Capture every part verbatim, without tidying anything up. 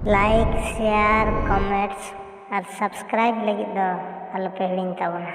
Like, share, comments ᱟᱨ subscribe ᱞᱟᱹᱜᱤᱫ ᱫᱚ ᱟᱞᱚᱯᱮ ᱦᱤᱲᱤᱧ ᱛᱟᱵᱚᱱᱟ᱾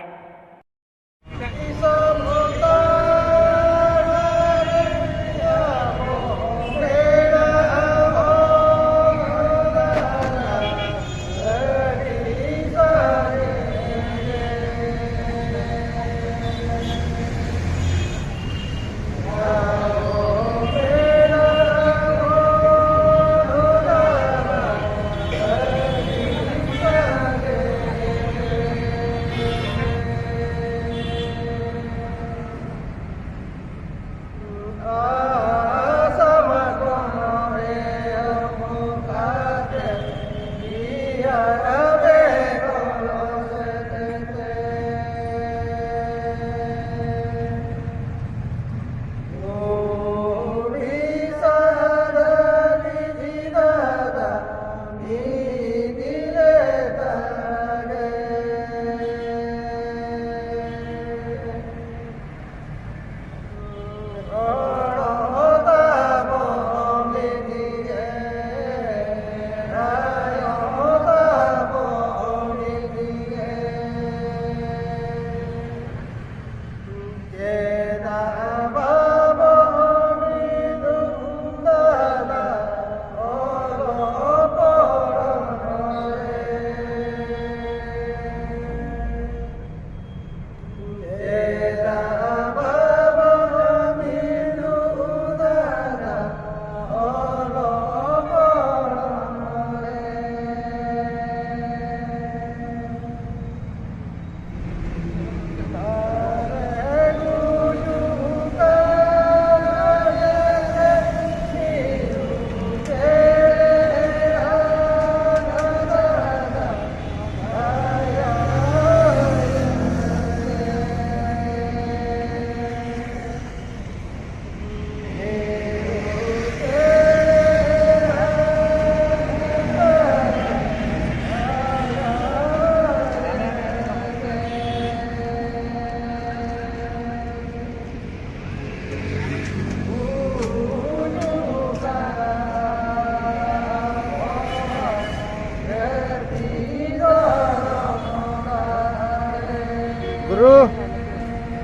ᱜᱩᱨᱩ,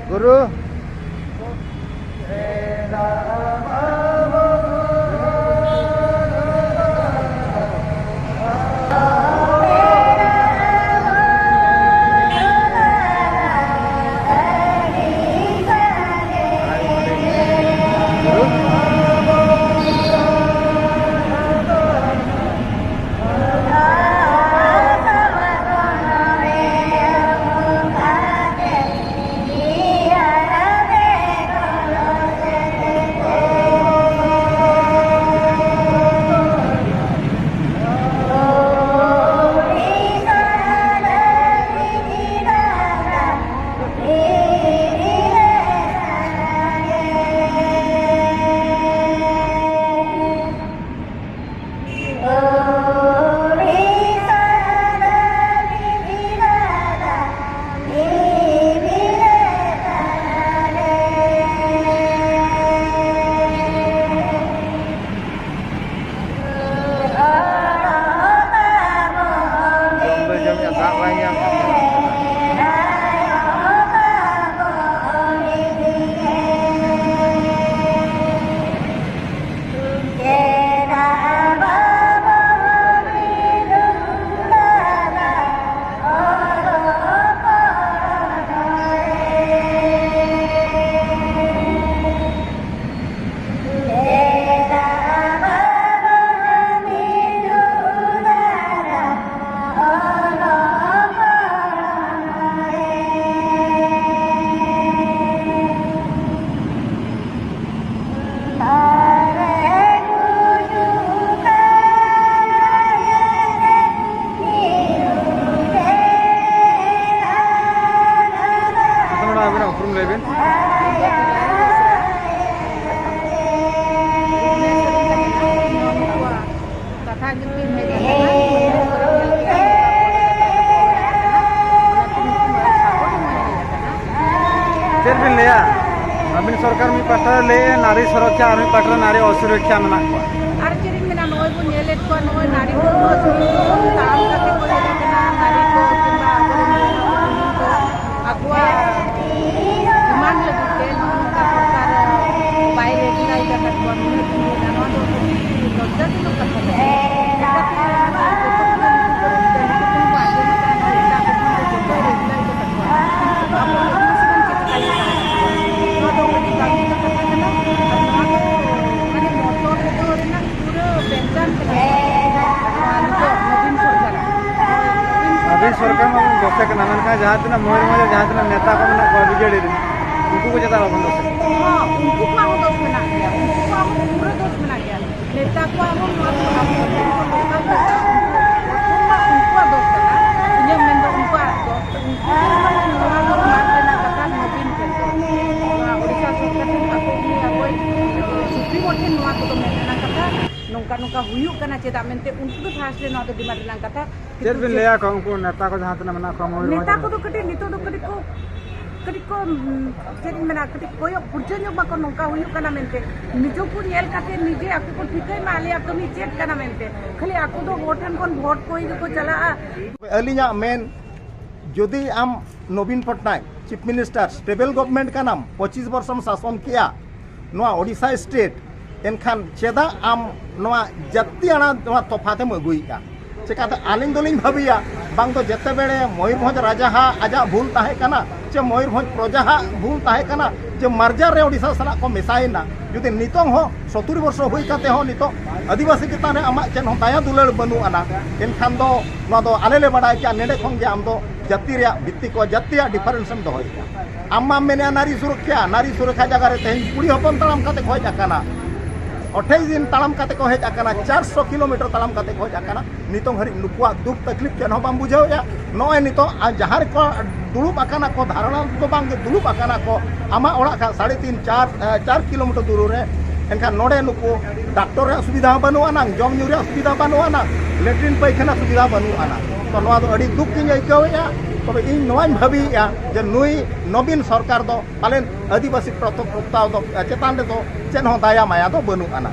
ᱜᱩᱨᱩ᱾ ᱡᱚᱢ ᱫᱚᱭ ᱡᱚᱢᱮᱜᱼᱟ, ᱫᱟᱜ ᱵᱟᱭ ᱧᱟᱢ ᱠᱟᱫᱟ᱾ ᱟᱵᱮᱱᱟᱜ ᱩᱯᱨᱩᱢ ᱞᱟᱹᱭ ᱵᱮᱱ᱾ ᱠᱟᱛᱷᱟ ᱜᱮᱠᱤᱱ ᱦᱮᱡ ᱟᱠᱟᱱᱟ᱾ ᱪᱮᱫ ᱵᱤᱱ ᱞᱟᱹᱭᱟ? ᱟᱹᱵᱤᱱ ᱥᱚᱨᱠᱟᱨ ᱢᱤᱫ ᱯᱟᱦᱴᱟ ᱨᱮ ᱞᱟᱹᱭᱮᱫᱼᱟ ᱱᱟᱨᱤ ᱥᱩᱨᱚᱠᱷᱟ, ᱟᱨ ᱢᱤᱫ ᱯᱟᱦᱴᱟ ᱨᱮ ᱱᱟᱨᱤ ᱚᱥᱩᱨᱚᱠᱷᱟ ᱢᱮᱱᱟᱜ ᱠᱚᱣᱟ᱾ ᱟᱨ ᱪᱮᱫ ᱤᱧ ᱢᱮᱱᱟ, ᱱᱚᱜᱼᱚᱭ ᱵᱚᱱ ᱧᱮᱞᱮᱫ ᱠᱚᱣᱟ, ᱱᱚᱜᱼᱚᱭ ᱱᱟᱨᱤ ᱠᱚ ᱛᱟᱲᱟᱢ ᱠᱟᱛᱮ ᱠᱚ ᱦᱮᱡ ᱟᱠᱟᱱᱟ, ᱱᱟᱨᱤ ᱠᱚ ᱠᱤᱝᱵᱟ ᱟᱵᱚᱨᱮᱱ ᱵᱚᱭᱦᱟ ᱠᱚ ᱟᱠᱚᱣᱟᱜ ᱟᱹᱵᱤᱱ ᱥᱚᱨᱠᱟᱨ ᱢᱟᱵᱚᱱ ᱫᱚᱥᱮ ᱠᱟᱱᱟ, ᱢᱮᱱᱠᱷᱟᱱ ᱡᱟᱦᱟᱸ ᱛᱤᱱᱟᱹᱜ ᱢᱚᱭᱩᱨᱵᱷᱚᱸᱡᱽ ᱨᱮ ᱡᱟᱦᱟᱸ ᱛᱤᱱᱟᱹᱜ ᱱᱮᱛᱟ ᱠᱚ ᱢᱮᱱᱟᱜ ᱠᱚᱣᱟ ᱵᱤᱡᱮᱰᱤ ᱨᱮᱱ, ᱩᱱᱠᱩ ᱠᱚ ᱪᱮᱫᱟᱜ ᱵᱟᱵᱚᱱ ᱫᱚᱥᱮ ᱠᱟᱱᱟ? ᱦᱚᱸ, ᱩᱱᱠᱩ ᱠᱚᱣᱟᱜ ᱦᱚᱸ ᱫᱚᱥ ᱢᱮᱱᱟᱜ ᱜᱮᱭᱟ, ᱩᱱᱠᱩ ᱠᱚᱣᱟᱜ ᱦᱚᱸ ᱯᱩᱨᱟᱹ ᱫᱚᱥ ᱢᱮᱱᱟᱜ ᱜᱮᱭᱟ᱾ ᱱᱮᱛᱟ ᱠᱚᱣᱟᱜ ᱦᱚᱸ ᱱᱚᱣᱟ ᱫᱚ ᱟᱵᱚ ᱡᱟᱦᱟᱸ ᱠᱚ ᱞᱳᱠᱟᱞ ᱱᱮᱛᱟ, ᱩᱱᱠᱩ ᱯᱨᱚᱛᱷᱚᱢ ᱢᱟ ᱩᱱᱠᱩᱣᱟᱜ ᱫᱚᱥ ᱠᱟᱱᱟ, ᱤᱧᱟᱹᱜ ᱢᱮᱱ ᱫᱚ ᱩᱱᱠᱩᱣᱟᱜ ᱫᱚᱥ᱾ ᱩᱱᱠᱩ ᱜᱮ ᱢᱟᱱᱮ ᱱᱚᱣᱟ ᱫᱚ ᱢᱟᱨ ᱨᱮᱱᱟᱜ ᱠᱟᱛᱷᱟ ᱱᱚᱵᱤᱱ ᱴᱷᱮᱱ ᱫᱚ᱾ ᱱᱚᱣᱟ ᱳᱰᱤᱥᱟ ᱥᱚᱨᱠᱟᱨ ᱴᱷᱮᱱ ᱟᱠᱚ ᱩᱱᱤ ᱟᱵᱚᱭ ᱥᱩᱯᱨᱤᱢᱳ ᱴᱷᱮᱱ ᱱᱚᱣᱟ ᱠᱚᱫᱚ ᱢᱮᱱ ᱨᱮᱱᱟᱜ ᱠᱟᱛᱷᱟ, ᱱᱚᱝᱠᱟ ᱱᱚᱝᱠᱟ ᱦᱩᱭᱩᱜ ᱠᱟᱱᱟ ᱪᱮᱫᱟᱜ ᱢᱮᱱᱛᱮ ᱩᱱᱠᱩ ᱜᱮ ᱯᱷᱟᱥᱴ ᱨᱮ ᱱᱚᱣᱟ ᱫᱚ ᱰᱤᱢᱟᱱᱰ ᱨᱮᱱᱟᱜ ᱠᱟᱛᱷᱟ᱾ ᱪᱮᱫ ᱠᱤᱱᱛᱩ ᱵᱤᱱ ᱪᱮᱫ ᱞᱟᱹᱭᱟ ᱠᱚ ᱩᱱᱠᱩ ᱱᱮᱛᱟ ᱠᱚ ᱡᱟᱦᱟᱸ ᱛᱤᱱᱟᱹᱜ ᱢᱮᱱᱟᱜ ᱠᱚᱣᱟ ᱢᱚᱭᱩᱨᱵᱷᱚᱸᱡᱽ ᱱᱮᱛᱟ ᱨᱮ? ᱠᱚᱫᱚ ᱠᱟᱹᱴᱤᱡ ᱱᱤᱛᱚᱜ ᱫᱚ ᱠᱟᱹᱴᱤᱡ ᱠᱚ, ᱠᱟᱹᱴᱤᱡ ᱠᱚ, ᱩᱢ, ᱪᱮᱫ ᱤᱧ ᱢᱮᱱᱟ, ᱠᱟᱹᱴᱤᱡ ᱠᱚᱭᱚᱜ ᱯᱩᱨᱡᱟᱹ ᱧᱚᱜ ᱢᱟᱠᱚ ᱱᱚᱝᱠᱟ ᱦᱩᱭᱩᱜ ᱠᱟᱱᱟ ᱢᱮᱱᱛᱮ᱾ ᱱᱤᱡᱮ ᱠᱚ ᱧᱮᱞ ᱠᱟᱛᱮ ᱱᱤᱡᱮ ᱟᱠᱚ ᱠᱚ ᱴᱷᱤᱠᱟᱹᱭ ᱢᱟ ᱟᱞᱮᱭᱟᱜ ᱠᱟᱹᱢᱤ ᱪᱮᱫ ᱠᱟᱱᱟ ᱢᱮᱱᱛᱮ᱾ ᱠᱷᱟᱹᱞᱤ ᱟᱠᱚ ᱫᱚ ᱦᱚᱲ ᱴᱷᱮᱱ ᱠᱷᱚᱱ ᱵᱷᱳᱴ ᱠᱚᱭ ᱜᱮᱠᱚ ᱪᱟᱞᱟᱜᱼᱟ᱾ ᱟᱹᱞᱤᱧᱟᱜ ᱢᱮᱱ, ᱡᱩᱫᱤ ᱟᱢ ᱱᱚᱵᱤᱱ ᱯᱚᱴᱱᱟᱭᱮᱠ ᱪᱤᱯ ᱢᱤᱱᱤᱥᱴᱟᱨ, ᱥᱴᱮᱵᱮᱞ ᱜᱚᱵᱷᱢᱮᱱᱴ ᱠᱟᱱᱟᱢ, ᱯᱚᱸᱪᱤᱥ ᱵᱚᱨᱥᱚᱢ ᱥᱟᱥᱚᱱ ᱠᱮᱜᱼᱟ ᱱᱚᱣᱟ ᱳᱰᱤᱥᱟ ᱥᱴᱮᱴ, ᱮᱱᱠᱷᱟᱱ ᱪᱮᱫᱟᱜ ᱟᱢ ᱱᱚᱣᱟ ᱡᱟᱹᱛᱤ ᱟᱹᱲᱟᱹ ᱱᱚᱣᱟ ᱛᱚᱯᱷᱟᱛᱮᱢ ᱟᱹᱜᱩᱭᱮᱫᱼᱟ? ᱪᱮᱠᱟᱛᱮ ᱟᱹᱞᱤᱧ ᱫᱚᱞᱤᱧ ᱵᱷᱟᱹᱵᱤᱭᱟ, ᱵᱟᱝ ᱫᱚ ᱡᱮᱛᱮ ᱵᱮᱲᱮ ᱢᱚᱭᱩᱨᱵᱷᱚᱸᱡᱽ ᱨᱟᱡᱟᱦᱟᱜ ᱟᱡᱟᱜ ᱵᱷᱩᱞ ᱛᱟᱦᱮᱸ ᱠᱟᱱᱟ, ᱪᱮ ᱢᱚᱭᱩᱨᱵᱷᱚᱸᱡᱽ ᱯᱨᱚᱡᱟᱦᱟᱜ ᱵᱷᱩᱞ ᱛᱟᱦᱮᱸ ᱠᱟᱱᱟ, ᱡᱮ ᱢᱟᱨᱡᱟᱨ ᱨᱮ ᱳᱰᱤᱥᱟ ᱥᱟᱞᱟᱜ ᱠᱚ ᱢᱮᱥᱟᱭᱮᱱᱟ᱾ ᱡᱩᱫᱤ ᱱᱤᱛᱚᱝ ᱦᱚᱸ ᱥᱚᱛᱩᱨᱤ ᱵᱚᱨᱥᱚ ᱦᱩᱭ ᱠᱟᱛᱮ ᱦᱚᱸ ᱱᱤᱛᱚᱜ ᱟᱹᱫᱤᱵᱟᱹᱥᱤ ᱪᱮᱛᱟᱱ ᱨᱮ ᱟᱢᱟᱜ ᱪᱮᱫ ᱦᱚᱸ ᱫᱟᱭᱟ ᱫᱩᱞᱟᱹᱲ ᱵᱟᱹᱱᱩᱜ ᱟᱱᱟ, ᱮᱱᱠᱷᱟᱱ ᱫᱚ ᱱᱚᱣᱟ ᱫᱚ ᱟᱞᱮ ᱞᱮ ᱵᱟᱲᱟᱭ ᱠᱮᱜᱼᱟ, ᱱᱚᱰᱮ ᱠᱷᱚᱱ ᱜᱮ ᱟᱢ ᱫᱚ ᱡᱟᱹᱛᱤ ᱨᱮᱭᱟᱜ ᱵᱷᱤᱛᱛᱤ ᱠᱚ, ᱡᱟᱹᱛᱤᱭᱟᱜ ᱰᱤᱯᱷᱟᱨᱮᱱᱥ ᱮᱢ ᱫᱚᱦᱚᱭᱮᱫᱼᱟ᱾ ᱟᱢ ᱢᱟᱢ ᱢᱮᱱᱮᱫᱼᱟ ᱱᱟᱨᱤ ᱥᱩᱨᱚᱠᱠᱷᱟ, ᱱᱟᱨᱤ ᱥᱩᱨᱚᱠᱠᱷᱟ ᱡᱟᱭᱜᱟ ᱨᱮ ᱛᱮᱦᱮᱧ ᱠᱩᱲᱤ ᱦᱚᱯᱚᱱ ᱛᱟᱲᱟᱢ ᱠᱟᱛᱮ ᱠᱚ ᱦᱮᱡ ᱟᱠᱟᱱᱟ, ᱟᱴᱷᱟᱭᱤᱥ ᱫᱤᱱ ᱛᱟᱲᱟᱢ ᱠᱟᱛᱮ ᱠᱚ ᱦᱮᱡ ᱟᱠᱟᱱᱟ, ᱪᱟᱨᱥᱚ ᱠᱤᱞᱳᱢᱤᱴᱟᱨ ᱛᱟᱲᱟᱢ ᱠᱟᱛᱮ ᱠᱚ ᱦᱮᱡ ᱟᱠᱟᱱᱟ᱾ ᱱᱤᱛᱚᱝ ᱦᱟᱹᱨᱤᱡ ᱱᱩᱠᱩᱣᱟᱜ ᱫᱩᱠ ᱛᱟᱠᱞᱤᱯ ᱪᱮᱫ ᱦᱚᱸ ᱵᱟᱢ ᱵᱩᱡᱷᱟᱹᱣᱮᱫᱼᱟ᱾ ᱱᱚᱜᱼᱚᱭ ᱱᱤᱛᱚᱜ ᱟ, ᱡᱟᱦᱟᱸ ᱨᱮᱠᱚ ᱫᱩᱲᱩᱵ ᱟᱠᱟᱱᱟ ᱠᱚ, ᱫᱷᱟᱨᱱᱟ ᱫᱚ ᱵᱟᱝ ᱜᱮ, ᱫᱩᱲᱩᱵ ᱟᱠᱟᱱᱟ ᱠᱚ ᱟᱢᱟᱜ ᱚᱲᱟᱜ ᱠᱷᱚᱱ ᱥᱟᱲᱮ ᱛᱤᱱ, ᱪᱟᱨ, ᱮ, ᱪᱟᱨ ᱠᱤᱞᱳᱢᱤᱴᱟᱨ ᱫᱩᱨ ᱨᱮ, ᱮᱱᱠᱷᱟᱱ ᱱᱚᱰᱮ ᱱᱩᱠᱩ ᱰᱟᱠᱛᱚᱨ ᱨᱮᱭᱟᱜ ᱥᱩᱵᱤᱫᱷᱟ ᱦᱚᱸ ᱵᱟᱹᱱᱩᱜ ᱟᱱᱟᱝ, ᱡᱚᱢ ᱧᱩ ᱨᱮᱭᱟᱜ ᱥᱩᱵᱤᱫᱷᱟ ᱵᱟᱹᱱᱩᱜ ᱟᱱᱟᱝ, ᱞᱮᱴᱨᱤᱱ ᱯᱟᱭᱠᱷᱟᱱᱟ ᱥᱩᱵᱤᱫᱷᱟ ᱵᱟᱹᱱᱩᱜ ᱟᱱᱟᱝ᱾ ᱛᱚ ᱱᱚᱣᱟ ᱫᱚ ᱟᱹᱰᱤ ᱫᱩᱠ ᱜᱤᱧ ᱟᱹᱭᱠᱟᱹᱣᱮᱫᱼᱟ᱾ ᱛᱚᱵᱮ ᱤᱧ ᱱᱚᱣᱟᱧ ᱵᱷᱟᱹᱵᱤᱭᱮᱫᱼᱟ ᱡᱮ ᱱᱩᱭ ᱱᱚᱵᱤᱱ ᱥᱚᱨᱠᱟᱨ ᱫᱚ ᱯᱟᱞᱮᱱ ᱟᱹᱫᱤᱵᱟᱹᱥᱤ ᱯᱨᱚᱛᱚ-, ᱯᱨᱚᱥᱛᱟᱵ ᱫᱚ, ᱪᱮᱛᱟᱱ ᱨᱮᱫᱚ ᱪᱮᱫ ᱦᱚᱸ ᱫᱟᱭᱟ ᱢᱟᱭᱟ ᱫᱚ ᱵᱟᱹᱱᱩᱜ ᱟᱱᱟ᱾